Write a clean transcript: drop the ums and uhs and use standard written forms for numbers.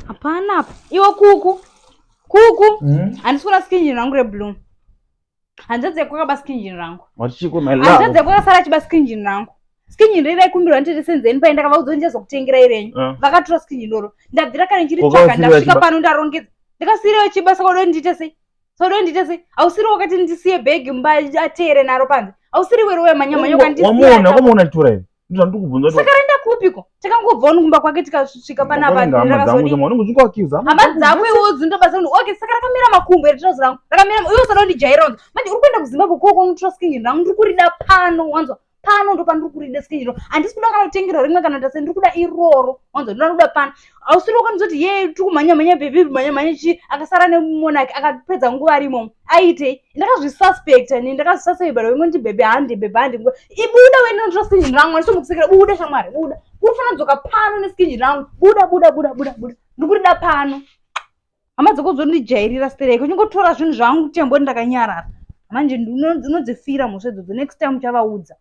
Hapana apa. Iwe kuku. Kuku. Handisi kuda skinjini rangu reblue. Hanzvadzi yako yakaba skinjini rangu. Watichiko my love. Hanzvadzi yako yakasara achiba skinjini rangu. Skinjini rei raikumbirwa nditete senzeni pai ndakavaudza kuti ndichazokutengerai renyu. Vakatora skinjini roro. Ndabvira kare ndichiritsvaga ndasvika pano ndarongedza. Ndakasiirayo chiba saka uda ndiite sei? Saka uda ndiite sei? Hausiri wakati ndisiye bhegi mumba ateere naro panze. Hausiri wero wemhanya mhanya ukandisiya. Wamuona, wamuona achitora here? Ndozvandiri Saka raenda kupiko? Takangobva wani kumba kwake tikasvika panapa rakazodii? Hama dzako iwewe dzinotobasa kuti okay saka rakamira makumbo here trouser rangu? Rakamira iwe usada kundijaira wanzwa. Manje uri kuenda kuZimbabwe koko unotora skinny rangu ndiri kurida pano wanzwa. Pano ndo pandiri kurida skinny ro. Handisi kuda kana kutengerwa rimwe kana ndase ndiri kuda iroro wanzwa ndinoda kuda pano. Hausiri wakanizoti ye tiri kumhanya mhanya baby mhanya mhanya chi akasara nemonaki akapedza nguva arimo aitei ndakazvisuspecta ini ndakazvisuspecta but wengoti baby hande baby hande ibuda wena unotora skinny rangu andisombokusekera buda shamwari buda uri kufanira kudzoka pano neskinny rangu buda buda buda buda buda ndiri kurida pano hama dzako dzondijairira stereki uchingotora zvinhu zvangu tembo ndakanyarara manje unodzifira mhosva idzodzo next time uchavaudza.